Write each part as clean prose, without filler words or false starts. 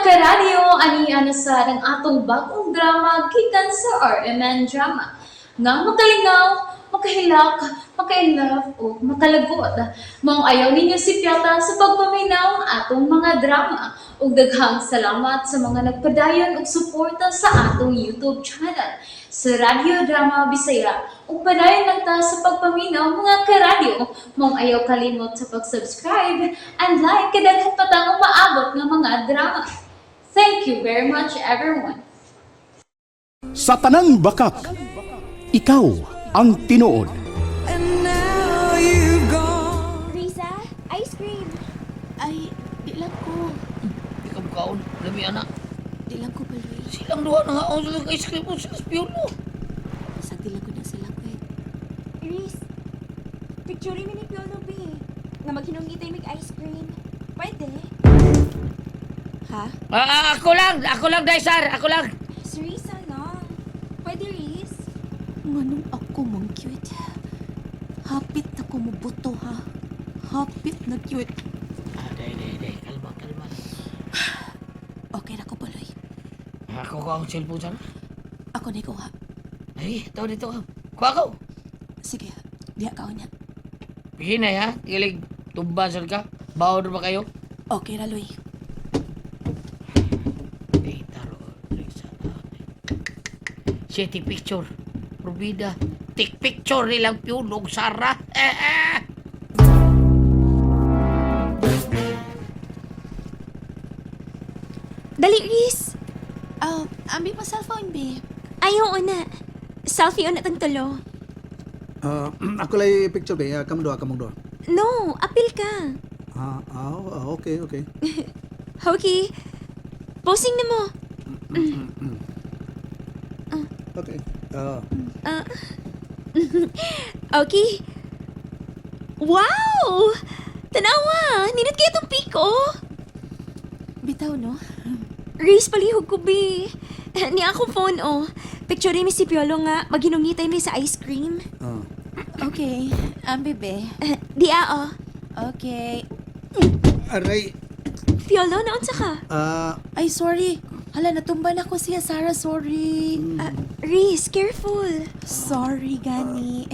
Karadyo, ani ana sa ang atong bagong drama gikan sa RMN Drama. Nga makalingaw, makahilak, makainlove o makalagot. Maong ayaw ninyo si Piata sa pagpaminaw ang atong mga drama. Ug daghang salamat sa mga nagpadayon og suporta sa atong YouTube channel sa Radyo Drama Bisaya. Ug padayon lang ta sa pagpaminaw, mga karadyo. Maong ayaw kalimot sa pag-subscribe and like kay daghan pa tang umaabot nga mga drama. Thank you very much, everyone. Sa tanang bakak, ikaw ang tinuod. And now you've gone. Risa, ice cream. Ay, di lang ko. Di ka bukaon. Lami anak. Di lang ko baloy. Silang duha na nga ang silang ice cream mo sila spion mo. Sa di lang ko na sila kwet. Riz, picture mi ni Piolo, B. Nga maghinungitay mig ice cream. Pwede. Ha? Ah, ako lang! Ako lang, Daisar! Ako lang! Si Risa lang. Pwede, Riz? Nganong ako mang cute? Hapit na ko mubuto ha. Hapit na cute. Ah, day, day, day. Kalma, kalma. Okay na ko baloy. Ako ko ang cellphone sana. Ako na ikuha. Ay, ito dito ka. Kuha ko. Sige, diha ka niya. Hinay ha. Tigalig, tumba sir ka. Baon na ba kayo? Okay ra, Loy. Ay, taro. Risa. City picture. Rubida. Take picture nilang piunog, Sara. Eh, eh. Dali, Riz. Ah, ambi pa cellphone, be. Ayaw una. Selfie una tang tulo. Ah, ako lay picture ba? Kamu doa, kamu doa. No, apil ka. Ah, ah, ah, okay, okay. Okay. Posing na mo. Okay. Ah, Okay. Wow! Tanawa! Ninot kayo itong piko. Bitaw, no? Riz, palihog ko, B. Ni akong phone, oh. Picture mi si Piolo nga. Maghinungitay mi sa ice cream. ah. Okay, ambi, be. Di ah, oh. Okay. Aray. Piolo, naunsa ka? Ah, Ay, sorry. Hala, natumba na ko siya, Sarah. Sorry. Ah, Riz, careful. Sorry, gani.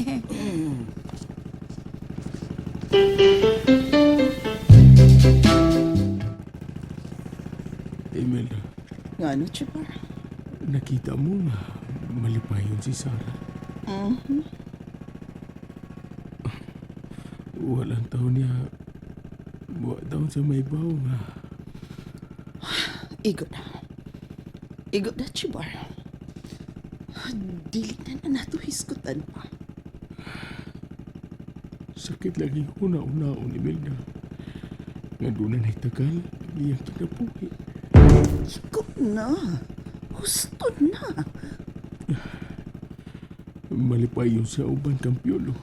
Imelda, Nga ano, Chipar? nakita mo nga malipayon si Sarah. Walang taon niya. Wa taon sa may baw nga. Igo na. Igo na, Chibar. Dili na na nato hisgutan pa. Sakit lagi una-unaon, Imelda. Nga doon na tagal ang iyang kinabuhi. Igo na. Husto na. Malipayon sa uban kang Piolo.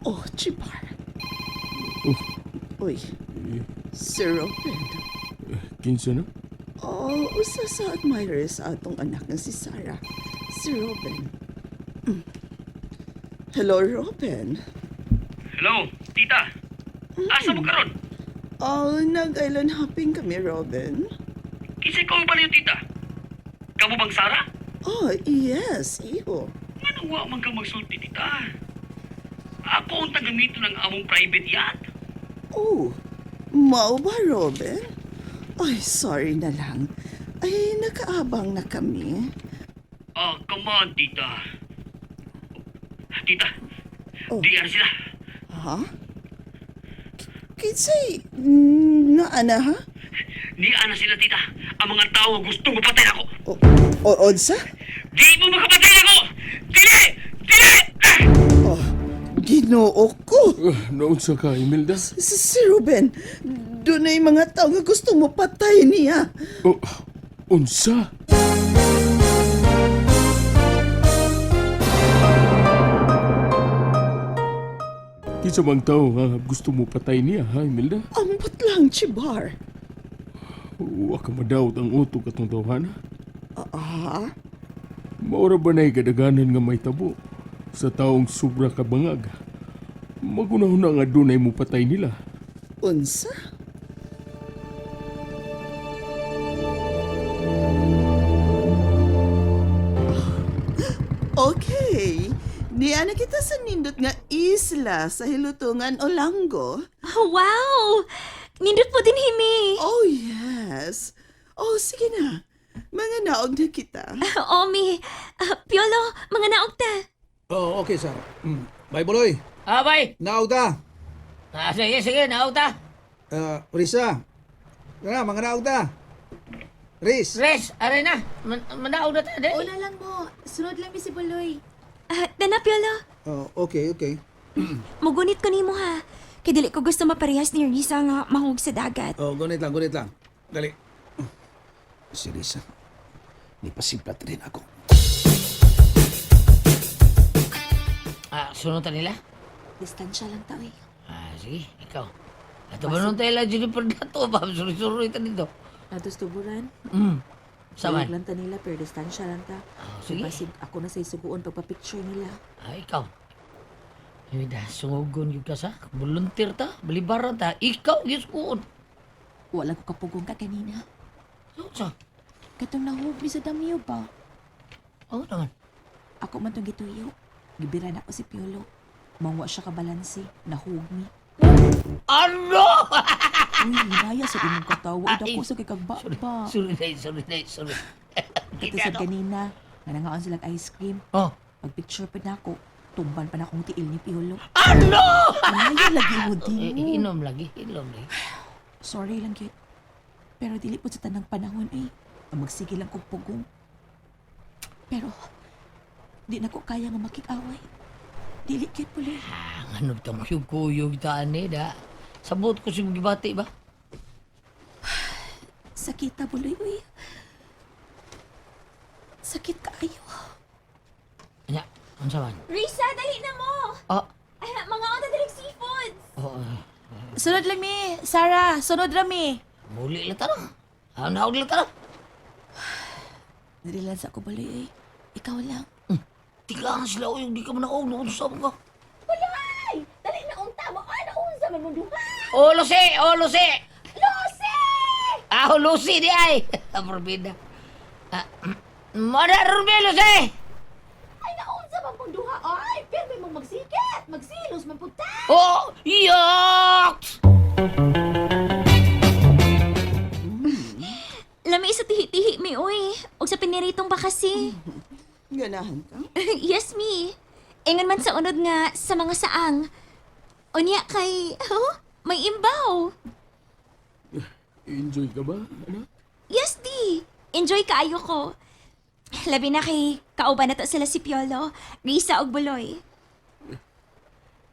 Oh, Chibar. Oh, Uy, Sir Robin. kinsa na? Oh, usa sa admirer sa atong anak nga si Sarah. Si Robin. Mm. Hello, Robin. Hello, tita. Asa mo karon? Oh, nag-island hopping kami, Robin. Kisay ko ba tita? Kamo bang Sara? Oh, yes, iho. Nganong wa man ka magsulti, tita? Ako ang tagamito ng among private yacht. Oh, mao ba, Robin? Ay, sorry na lang. Ay, nakaabang na kami. Oh, come on, tita. Tita, Oh. di ana sila. Ha? Kinsay na ana ha? Di ana sila, tita. Ang mga tao nga gustong mapatay ako. O, o onsa? Di mo makapatay ako! Dili! Dili! Ah! Oh, Ginoo ko. Naon sa ka, Imelda? Si Ruben, doon mga tao nga gusto mo patay niya. Oh, unsa? Kinsa bang tao nga gusto mo patay niya, ha, Imelda? Ambot lang, Chibar. Wa ka madawat ang utog atong tawhana. Ah, Maura ba na'y kadaganan nga may tabo sa taong sobra kabangag? Magunahuna nga dunay mo patay nila. Unsa? Diyan na kita sa nindot nga isla sa Hilutungan, Olango. Oh, wow! Nindot po din himi. Oh, yes. Oh, sige na. Mga naog na kita. Omi, Piolo, mga naog ta. Oh, okay, Sarah. Bye, Buloy. Ah, bay. Naog ta. Ah, sige, sige, naog ta. Risa. Tara, mga naog ta. Riz. Res, aray na. Manaog na ta, dali. Una lang mo. Sunod lang mi si Buloy. Dana, Piolo. Oh, okay, okay. Mugunit ko nimo ha. Kay dili ko gusto maparehas ni Risa nga mahug sa dagat. Oh, gunit lang, gunit lang. Dali. Si Risa. Nipasiblat rin ako. Ah, sunod ta nila. Distansya lang ta, eh. Ah, sige, ikaw. Ato ba nung tayo lang, Jennifer Dato ba? Suroy-suroy ta dito. Natos tuburan. Saman. Tulog lang ta nila, pero distansya lang ta. Ah, sige. Basig ako na sa isuguon pagpa-picture nila. Ah, ikaw. Ay, da, sungugon yun ka sa. Volunteer ta, balibaran ta. Ikaw, gisuon. Wala ko kapugong ka kanina. Ano sa? Katong nahug mi sa damyo ba? Oo naman. Ako man tong gituyo. Gibira na ako si Piolo. Mangwa siya kabalansi. Nahug mi. Ano? Uy, hinaya sa imong katawa. Ay, Ay, dako sa kay kagba Sorry, ba. sorry, day, sorry, day, sorry. Kato sa kanina, nga nangaon sila ice cream. Oh. Pag-picture pa na ako, tumban pa na akong tiil ni Piolo. Ano? Hinaya lagi mo din Eh, mo. inom lagi, inom lagi. Sorry lang yun. Pero dili po sa tanang panahon eh. Ang magsige lang kong pugong. Pero, di na ko kaya nga makikaway. Dili gyud puloy. Ah, ano itong kuyog ta ani da. Sabot ko si gibati ba? Sakita buloy uy. Sakit kaayo. Anya, unsa man? Risa, dali na mo! Ah, Ay, mga on ta diri seafoods. oh, Sunod lang mi, Sarah. Sunod ra mi. muli lang ta na. Ah, naog lang ta na. Dili lang sa ako buloy uy. Ikaw lang. Tigaan sila uyog, di ka man naog, naunsa man ka. Ay, dali na unta mo. Ay, naunsa man mo duha. Oh, Lucy! Oh, Lucy! Lucy! Ah, oh, Lucy di ay! Forbida. Ah, Mara Ruby, Lucy! Ay, naunsa man pong duha. Ay, pero mong magsikit. Magsilos man pud ta. Oh, yucks! Lami sa tihi-tihi mi uy. Og sa piniritong bakasi. Ganahan ka? Yes, mi. Ingon man sa unod nga sa mga saang. Unya kay, oh, may imbaw. Enjoy ka ba, anak? Yes, di. Enjoy kaayo ko. Labi na kay kauban na to sila si Piolo, Risa og Buloy.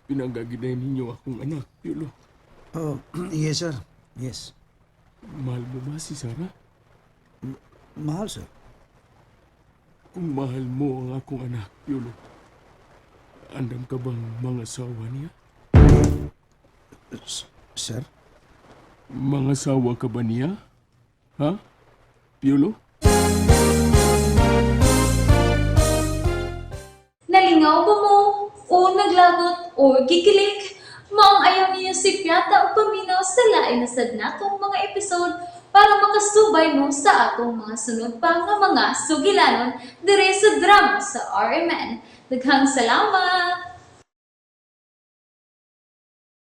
Pinanggaginay ninyo akong anak, Piolo. Oh, yes, sir. Yes. Mahal mo ba si Sarah? Mahal, sir. Kung mahal mo ang akong anak, Piolo, andam ka bang mga sawa niya? Sir? Mga sawa ka ba niya? Ha? Piolo? Nalingaw ba mo? O naglagot o gikilig? Maong ayaw niyo si Piata o paminaw sa lain na sad natong mga episode para makasubay mo sa atong mga sunod pa nga mga sugilanon dire sa drama sa RMN. Daghang salamat!